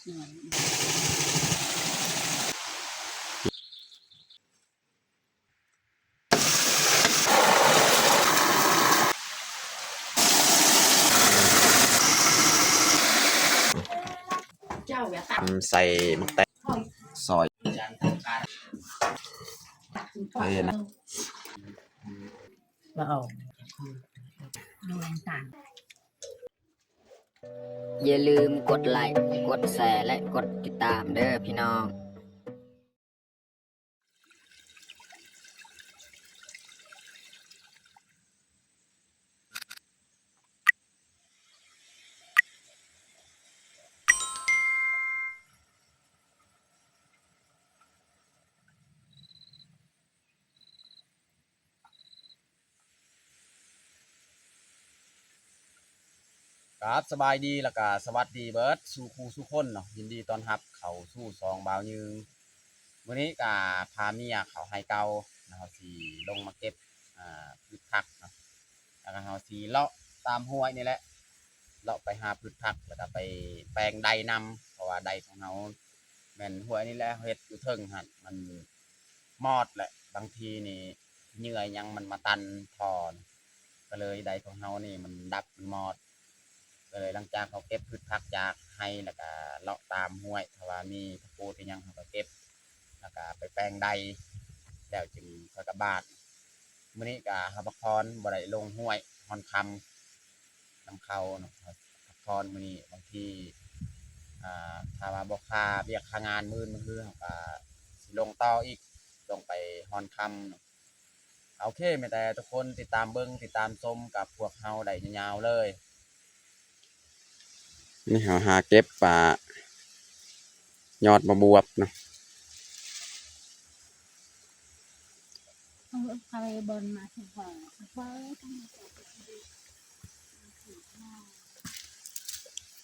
ຕຳໃສ່ໝາກແຕງ ຊອຍ ເອີນະ. ບໍ່ອອກ ດູນ້ຳຕານ. ຢ່າລືມກົດໄລ້ ກົດແຊ ແລະ ກົດຕິດຕາມເດີພີ່ນ້ອງ. ຄັບ ສະບາຍດີ ແລ້ວກະສະຫວັດດີເບິດສູ່ຄູ່ສູ່ຄົນເນາະ, ຍິນດີຕ້ອນຮັບເຂົ້າສູ່ຊ່ອງບ່າວຍືງ. ມື້ນີ້ກະພາເມຍເຂົ້າໄຮ່ເກົ່າເນາະ, ເຮົາຊິລົງມາເກັບ ອາ ພືດຜັກເນາະ, ແລ້ວກະເຮົາຊິເລາະຕາມຫ້ວຍນີ້ແຫຼະ ເລາະໄປຫາພືດຜັກ ແລ້ວກະໄປແປງໄດນຳ ເພາະວ່າໄດຂອງເຮົາແມ່ນຫ້ວຍນີ້ແຫຼະ ເຮົາເຮັດຢູ່ເທິງຫັ້ນ ມັນມອດແຫຼະ, ບາງທີນີ້ ເຫຍື່ອຫຍັງມັນມາຕັນທໍ່ ກໍເລີຍໄດຂອງເຮົານີ້ມັນດັບ ມັນມອດ. ກໍເລີຍຫຼັງຈາກເຮົາເກັບພືດຜັກຈາກໄຮ່ ແລ້ວກະເລາະຕາມຫ້ວຍ ຖ້າວ່າມີຜັກກູດອີ່ຫຍັງເຮົາກໍເກັບ ແລ້ວກະໄປແປງໄດ ແລ້ວຈຶ່ງຄ່ອຍກັບບ້ານ. ມື້ນີ້ກະເຮົາພັກຜ່ອນ ບໍ່ໄດ້ລົງຫ້ວຍ ຮ້ອນຄ່ຳນຳເຂົາເນາະ, ພັກຜ່ອນມື້ນີ້. ບາງທີ ອາ ຖ້າວ່າບໍ່ຄາວຽກຄາງານ ມື້ອື່ນມື້ຮືເຮົາກະຊິລົງຕໍ່ອີກ ລົງໄປຮ້ອນຄ່ຳເນາະ. ໂອເຄ ມີແຕ່ທຸກຄົນຕິດຕາມເບິ່ງ ຕິດຕາມຊົມກັບພວກເຮົາໄດ້ຍາວໆເລີຍ. ນີ້ເຮົາຫາເກັບປາ ຍອດໝາກບວບເນາະ.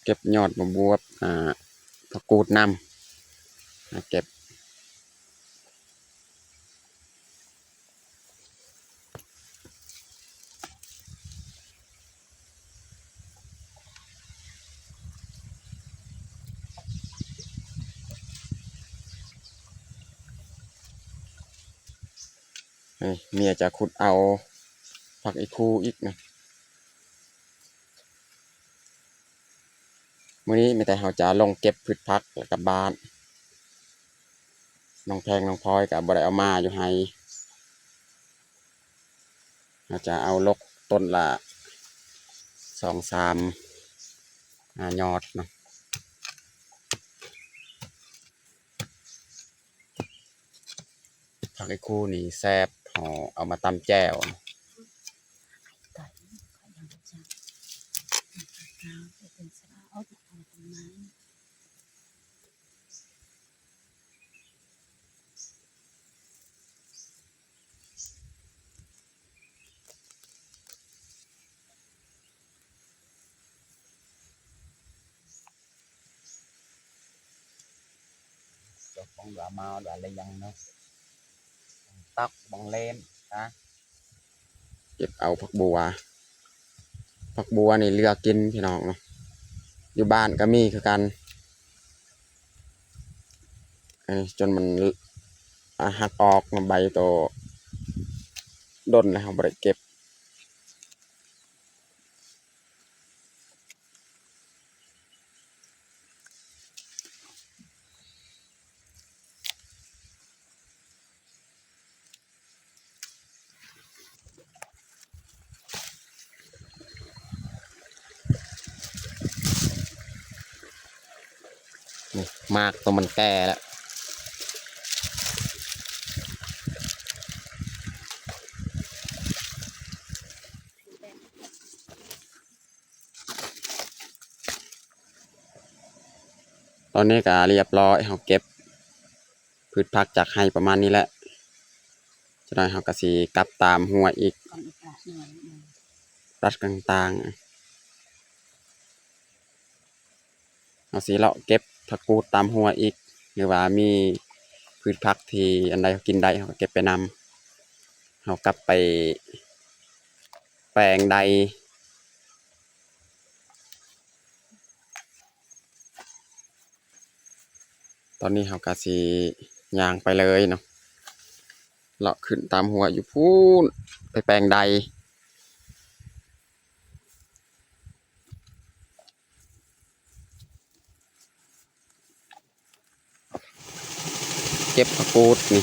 ເກັບຍອດໝາກບວບ ອາ ຜັກກູດນຳ ຫາເກັບ. ເອີ ເມຍຈະຂຸດເອົາຜັກອີ່ຄູອີກນະ. ມື້ນີ້ມີແຕ່ເຮົາຈະລົງເກັບພືດຜັກແລ້ວກັບບ້ານ. ນ້ອງແພງນ້ອງພອຍກໍບໍ່ໄດ້ເອົາມາຢູ່ໄຮ່. ເຮົາຈະເອົາລົກຕົ້ນລະສອງສາມ ອາ ຍອດເນາະ. ຜັກອີ່ຄູນີ້ແຊບ ເຮົາເອົາມາຕຳແຈ່ວ. ເຈົ້າຂອງດວງມາດວງລະຍັງເນາະ ຕັກບັງເລນນະ. ເກັບເອົາຜັກບົວ ຜັກບົວນີ້ເຫຼືອກິນພີ່ນ້ອງເນາະ, ຢູ່ບ້ານກໍມີຄືກັນ. ເອີ ຈົນມັນ ອາ ຫັກອອກເນາະ ໃບໂຕດົນແລ້ວ ເຮົາບໍ່ໄດ້ເກັບ. ນີ້ ໝາກໂຕມັນແກ່ແລ້ວ. ຕອນນີ້ກໍລຽບຮ້ອຍ ເຮົາເກັບພືດຜັກຈາກໄຮ່ປະມານນີ້ແຫຼະ. ຈັກໜ້ອຍເຮົາກໍຊິກັບຕາມຫ້ວຍອີກ ຕັດຕ່າງໆ. ເຮົາຊິເລາະເກັບຜັກກູດຕາມຫ້ວຍອີກ ຫຼືວ່າມີພືດຜັກທີ່ອັນໃດເຮົາກິນໄດ້ ເຮົາກໍເກັບໄປນຳ. ເຮົາກັບໄປແປງໄດ. ຕອນນີ້ເຮົາກະຊິຍ່າງໄປເລີຍເນາະ ເລາະຂຶ້ນຕາມຫົວຢູ່ພຸ້ນ ໄປແປງໄດ. ເກັບຜັກກູດນີ້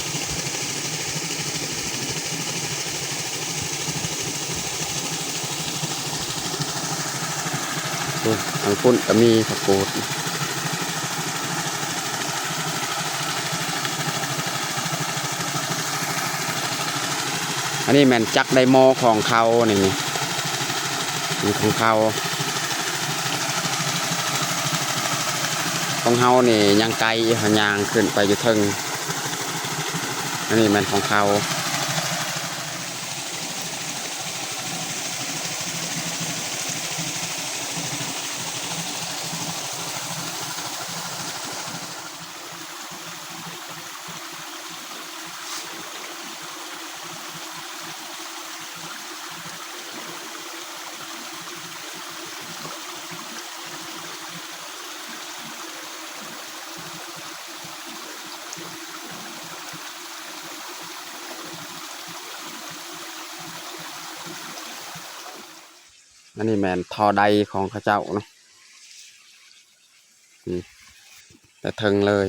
ໂອ້ ທາງພຸ້ນກະມີຜັກກູດ. ອັນນີ້ແມ່ນຈັກໄດໂມຂອງເຂົານີ້ ນີ້ ນີ້ຂອງເຂົາ. ຂອງເຮົານີ້ຍັງໄກຢູ່ ເຮົາຍ່າງຂຶ້ນໄປຢູ່ເທິງ. ອັນນີ້ແມ່ນຂອງເຂົາ. ອັນນີ້ແມ່ນທໍ່ໄດຂອງເຂົາເຈົ້າເນາະ. ນີ້ ແຕ່ເທິງເລີຍ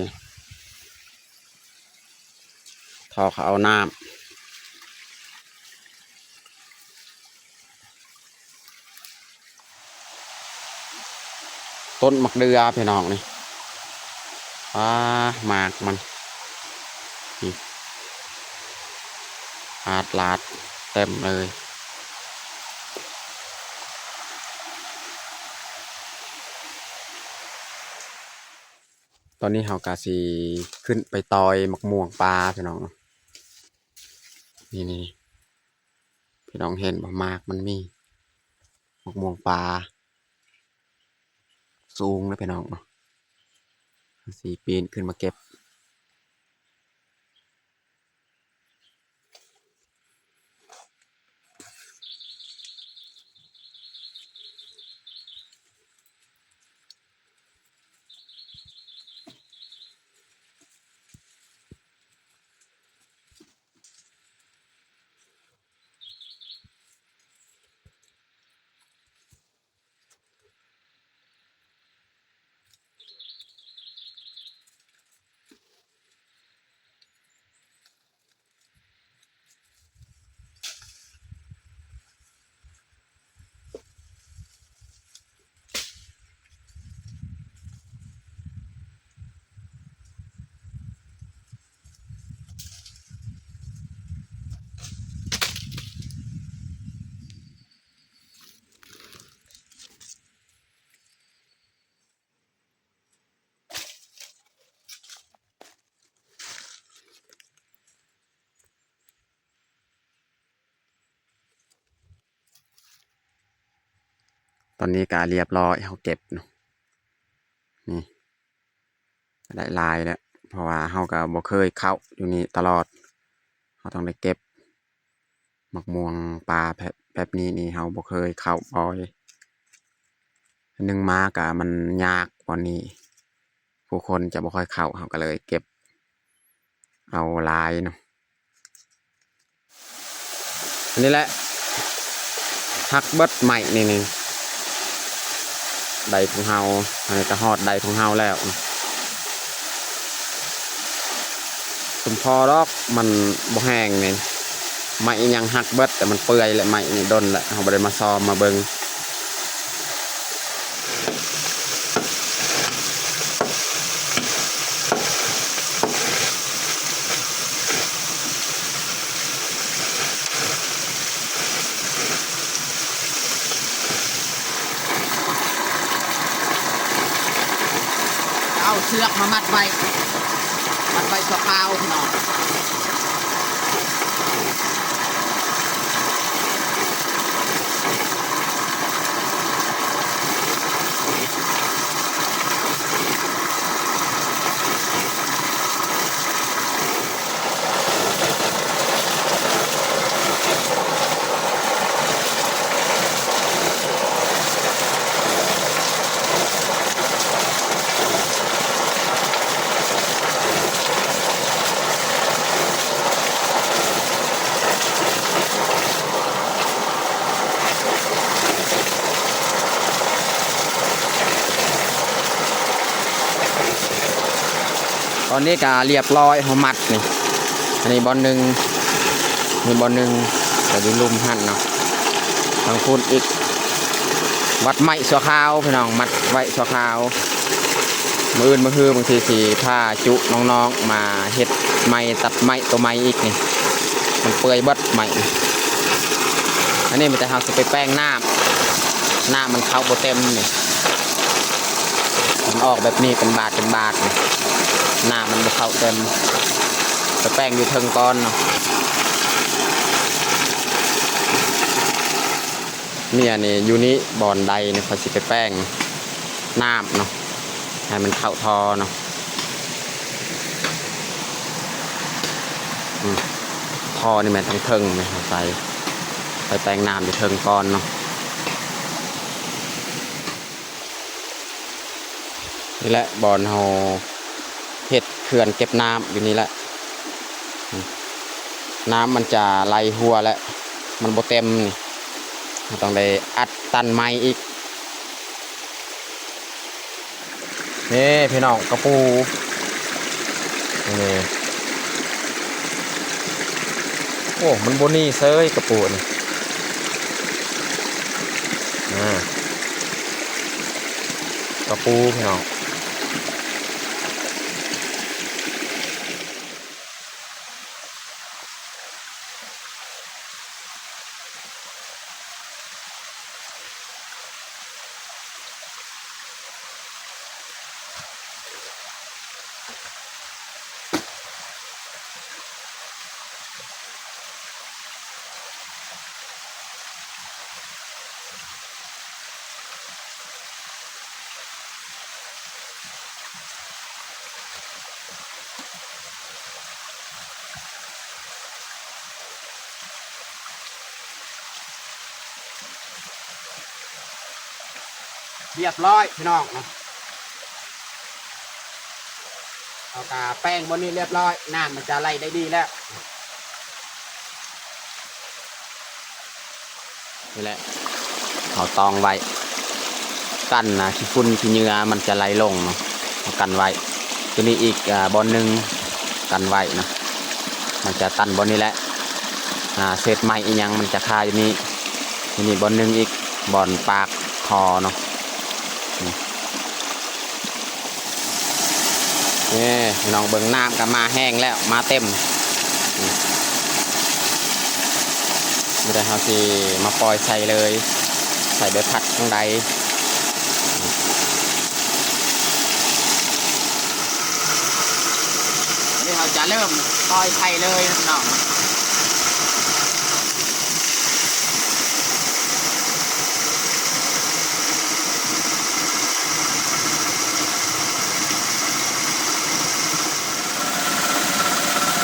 ທໍ່ເຂົາເອົານ້ຳ. ຕົ້ນໝາກເດື່ອພີ່ນ້ອງນີ້ ປາ ໝາກມັນ ນີ້ ອາດລາດເຕັມເລີຍ. ຕອນນີ້ເຮົາກະຊິຂຶ້ນໄປຕ່ອຍໝາກມ່ວງປ່າພີ່ນ້ອງ. ນີ້ໆ ພີ່ນ້ອງເຫັນບໍ່ ໝາກມັນມີ ໝາກມ່ວງປ່າສູງເດີພີ່ນ້ອງເນາະ. ເຮົາຊິປີນຂຶ້ນມາເກັບ. ຕອນນີ້ກະລຽບລ້ອຍ ເຮົາເກັບເນາະ ນີ້ ໄດ້ຫຼາຍແລ້ວ ເພາະວ່າເຮົາກະບໍ່ເຄີຍເຂົ້າຢູ່ນີ້ຕະຫຼອດ ເຮົາຕ້ອງໄດ້ເກັບ. ໝາກມ່ວງປ່າແບບ ແບບນີ້ນີ້ ເຮົາບໍ່ເຄີຍເຂົ້າບ່ອຍ ໜຶ່ງມາກະມັນຍາກບ່ອນນີ້ ຜູ້ຄົນຈະບໍ່ຄ່ອຍເຂົ້າ ເຮົາກະເລີຍເກັບເອົາຫຼາຍເນາະ. ອັນນີ້ແຫຼະ ຫັກເບິດໄມ້ນີ້ ນີ້ ໄດຂອງເຮົາ ອັນນີ້ກະຮອດໄດຂອງເຮົາແລ້ວ. ສົມພໍດອກ ມັນບໍ່ແຫ້ງນີ້ ໄມ້ອີ່ຫຍັງຫັກເບິດ ແຕ່ມັນເປື່ອຍແຫຼະ ໄມ້ນີ້ດົນແຫຼະ ເຮົາບໍ່ໄດ້ມາຊອມມາເບິ່ງ. ເອົາເຊືອກມາມັດໄວ້ ມັດໄວ້ຊົ່ວຄາວພີ່ນ້ອງ. ເ ຕອນນີ້ກະລຽບຮ້ອຍ ເຮົາມັດນີ້ ອັນນີ້ບ່ອນໜຶ່ງ ນີ້ບ່ອນໜຶ່ງ ກະຢູ່ລຸ່ມຫັ້ນເນາະ ທາງພຸ້ນອີກ ມັດໄມ້ຊົ່ວຄາວພີ່ນ້ອງ ມັດໄວ້ຊົ່ວຄາວ ມື້ອື່ນມື້ຮືບາງທີຊິພາຈຸນ້ອງໆມາເຮັດໄມ້ ຕັດໄມ້ໂຕໃໝ່ອີກນີ້ ມັນເປື່ອຍເບິດໄມ້ນີ້ ອັນນີ້ມີແຕ່ເຮົາຊິໄປແປງນ້ຳ ນ້ຳມັນເຂົ້າບໍ່ເຕັມນີ້ ມັນອອກແບບນີ້ເປັນບາດເປັນບາດນີ້ ນ້ຳມັນບໍ່ເຂົ້າເຕັມ ໄປແປງຢູ່ເທິງກ່ອນເນາະ ເມຍນີ້ຢູ່ນີ້ ບ່ອນໃດນີ້ ຂ້ອຍຊິໄປແປງນ້ຳເນາະ ໃຫ້ມັນເຂົ້າທໍ່ເນາະ ອືມ ທໍ່ນີ້ແມ່ນທາງເທິງນີ້ ໃສ່ ໄປແປງນ້ຳຢູ່ເທິງກ່ອນເນາະ. ນີ້ແຫຼະບ່ອນເຮົາເຮັດເຂື່ອນເກັບນ້ຳຢູ່ນີ້ແຫຼະ ນ້ຳມັນຈະໄຫຼຫົວແຫຼະ ມັນບໍ່ເຕັມນີ້ ເຮົາຕ້ອງໄດ້ອັດຕັນໃໝ່ອີກ ນີ້ພີ່ນ້ອງ ກະປູ ນີ້ ໂອ້ ມັນບໍ່ໜີເຊີຍກະປູນີ້ ອາ ກະປູພີ່ນ້ອງ. ຮຽບຮ້ອຍພີ່ນ້ອງເນາະ ເຮົາກະແປງບ່ອນນີ້ຮຽບຮ້ອຍ ນ້ຳມັນຈະໄຫຼໄດ້ດີແລ້ວ. ນີ້ແຫຼະ ເຮົາຕອງໄວ້ ກັນນະ ຂີ້ຝຸ່ນຂີ້ເຫຍື້ອມັນຈະໄຫຼລົງເນາະ ເຮົາກັນໄວ້ ໂຕນີ້ອີກ ອາ ບ່ອນໜຶ່ງ ກັນໄວ້ເນາະ ມັນຈະຕັນບ່ອນນີ້ແຫຼະ ອາ ເສດໄມ້ອີ່ຫຍັງມັນຈະຄາຢູ່ນີ້ ຢູ່ນີ້ບ່ອນໜຶ່ງອີກ ບ່ອນປາກທໍ່ເນາະ ນີ້. ນີ້ພີ່ນ້ອງເບິ່ງ ນ້ຳກະມາແຮງແລ້ວ ມາເຕັມ ນີ້ ມີແຕ່ເຮົາຊິມາປ່ອຍໃສ່ເລີຍ ໃສ່ໃບພັດທາງໃດ ນີ້ເຮົາຈະເລີ່ມປ່ອຍໄຂ່ເລີຍພີ່ນ້ອງ.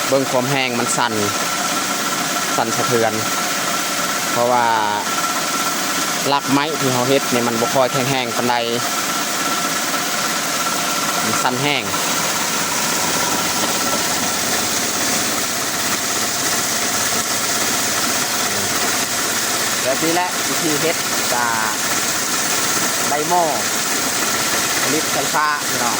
ເບິ່ງຄວາມແຮງມັນສັ່ນ ສັ່ນສະເທືອນ ເພາະວ່າຫຼັກໄມ້ທີ່ເຮົາເຮັດນີ້ມັນບໍ່ຄ່ອຍແຂງແຮງປານໃດ ມັນສັ່ນແຮງ. ແບບນີ້ແຫຼະ ວິທີເຮັດກະໄດ້ໝໍ້ຜະລິດໄຟຟ້າພີ່ນ້ອງ.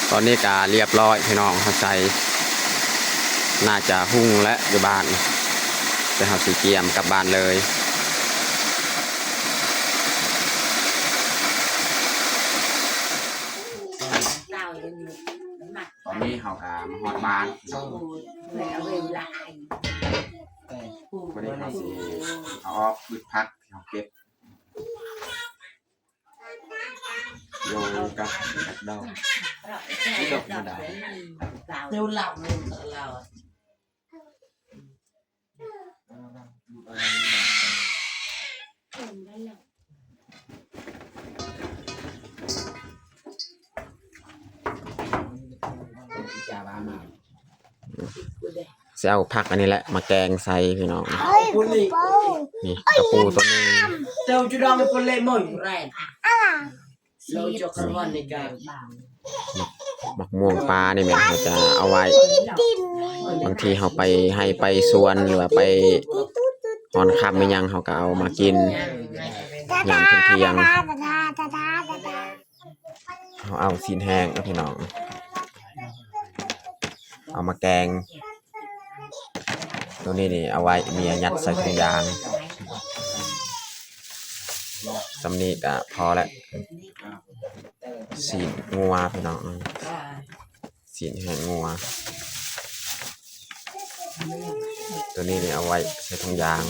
ຕອນນີ້ກະລຽບຮ້ອຍພີ່ນ້ອງ ເຮົາໃສ່ ໜ້າຈະຮຸ່ງແລ້ວຢູ່ບ້ານ ແຕ່ເຮົາຊິກຽມກັບບ້ານເລີຍ. ຕອນນີ້ເຮົາກະມາຮອດບ້ານ ວັນນີ້ເຮົາຊິເອົາອອກພືດຜັກທີ່ເຮົາເກັບ ໂດຍກັບ ກັບດອກ ດອກທຳມະດາ. ຊິເອົາຜັກອັນນີ້ແຫຼະມາແກງໃສ່ພີ່ນ້ອງ. ນີ້ກະປູໂຕໜຶ່ງ. ໝາກ ໝາກມ່ວງປ່ານີ້ແມ່ນເຮົາຈະເອົາໄວ້ ບາງທີເຮົາໄປໄຮ່ໄປສວນ ຫຼືວ່າໄປຮອນຄ່ຳອີ່ຫຍັງ ເຮົາກະເອົາມາກິນ. ຍາມທ່ຽງໆ ເຮົາເອົາຊີ້ນແຫ້ງເນາະພີ່ນ້ອງ ເອົາມາແກງ. ໂຕນີ້ນີ້ເອົາໄວ້ເມຍຍັດໃສ່ຖົງຢາງ. ສ່ຳນີ້ກະພໍແລ້ວ ຊີ້ນງົວພີ່ນ້ອງ. ຊີ້ນແຫ້ງງົວ ໂຕນີ້ນີ້ເອົາໄວ້ໃສ່ຖົງຢາງ.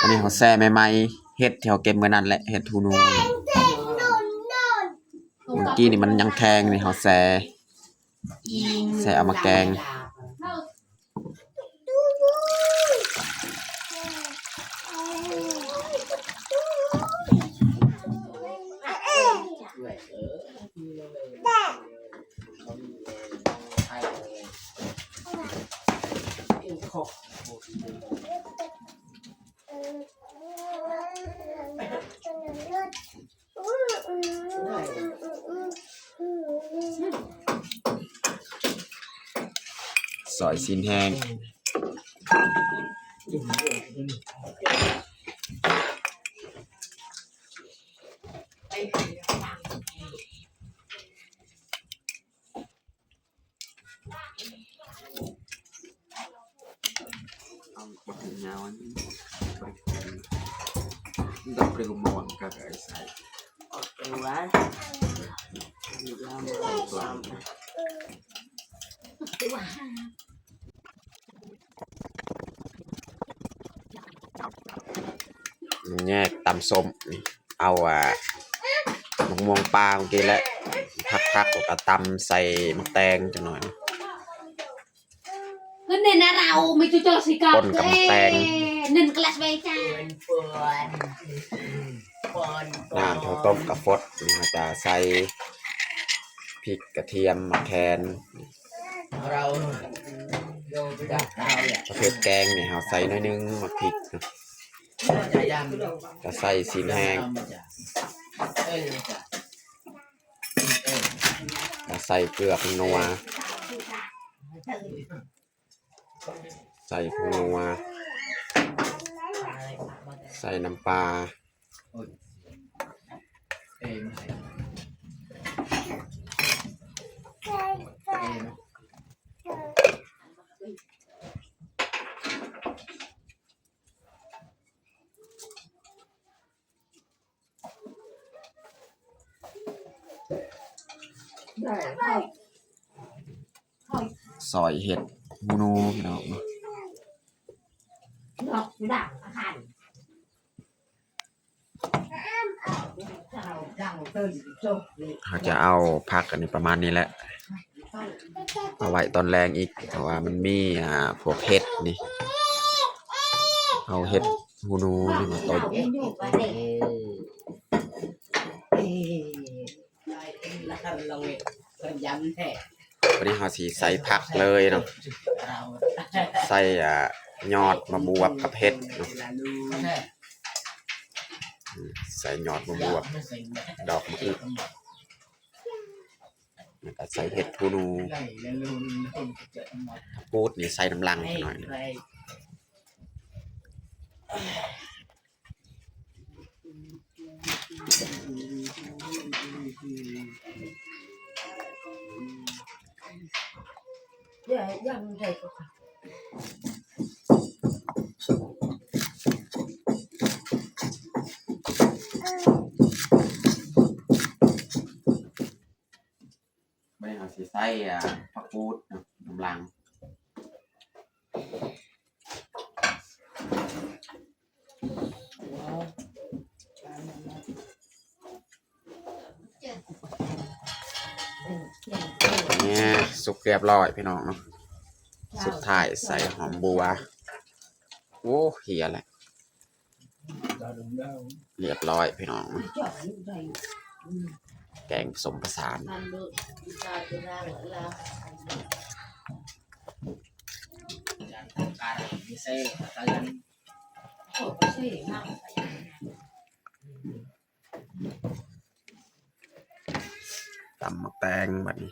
ອັນນີ້ເຮົາແຊ່ໃໝ່ໆ ເຫັດທີ່ເຮົາເກັບມື້ນັ້ນແຫຼະ ເຫັດຫູໜູ. ມື້ກີ້ນີ້ມັນຍັງແຂງ ນີ້ເຮົາແຊ່ ແຊ່ເອົາມາແກງ. ຊອຍຊີ້ນແຫ້ງ ແຍກຕຳສົ້ມ ເອົາ ອ່າ ໝາກມ່ວງປ່າມື້ກີ້ແຫຼະ ຫັກໆ ແລ້ວກະຕຳໃສ່ໝາກແຕງຈັກໜ້ອຍ ປົນກັບໝາກແຕງ. ນ້ຳທີ່ເຮົາຕົ້ມກະຟົດ ເຮົາຈະໃສ່ພິກ ກະທຽມ ໝາກແຄນ. ປະເພດແກງນີ້ເຮົາໃສ່ໜ້ອຍໜຶ່ງ ໝາກພິກ ກະໃສ່ຊີ້ນແຫ້ງ ກະໃສ່ເກືອ ຜົງນົວ ໃສ່ຜົງນົວ ໃສ່ນ້ຳປາ ຊອຍເຫັດຫູໜູພີ່ນ້ອງ. ເຮົາຈະເອົາຜັກອັນນີ້ປະມານນີ້ແຫຼະ ເອົາໄວ້ຕອນແລງອີກ ເພາະວ່າມັນມີ ອ່າ ພວກເຫັດນີ້ ເອົາເຫັດຫູໜູນີ້ມາຕົ້ມ. ບາດນີ້ເຮົາຊິໃສ່ຜັກເລີຍເນາະ ໃສ່ ອ່າ ຍອດໝາກບວບກັບເຫັດເນາະ ໃສ່ຍອດໝາກບວບ ດອກໝາກອຶກ ແລ້ວກະໃສ່ເຫັດຫູໜູ ຜັກກູດນີ້ໃສ່ນຳຫຼັງຈັກໜ້ອຍ. ບາດນີ້ເຮົາຊິໃສ່ ອ່າ ຜັກກູດເນາະ ນຳຫຼັງ. ນີ້ ສຸກຮຽບຮ້ອຍພີ່ນ້ອງເນາະ ສຸດທ້າຍໃສ່ຫອມບົວ. ໂອ້ ເຮຍແລ້ວ ຮຽບຮ້ອຍພີ່ນ້ອງ ແກງປະສົມປະສານ. Tăm ໝາກແຕງບາດນີ້.